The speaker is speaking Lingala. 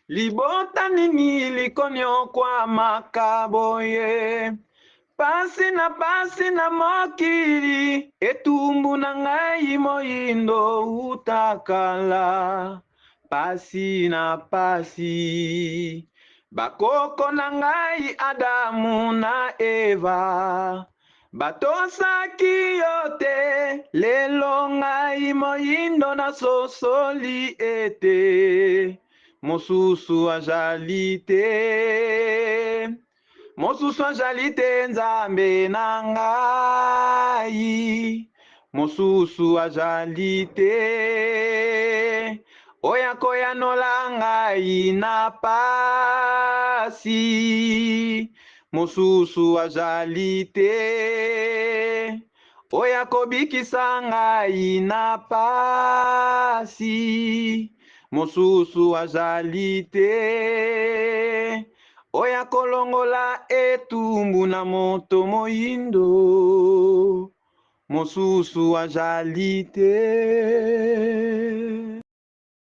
Libota nini likonyokwamaka boye? Pasi na pasi na mokili, etumbu na ngai moyindo uta kala. Pasi na pasi, bakoko na ngai Adamu na Eva batosaki yo te. Lelo ngai moyindo nasosoli ete mosusu azali te, mosusu azali te Nzambe na ngai, mosusu azali te oyo akoyanola ngai na pasi, mosusu azali te oyo akobikisa ngai na pasi, mosusu azali te oyo akolongola etumbu na moto moyindo, mosusu azali te.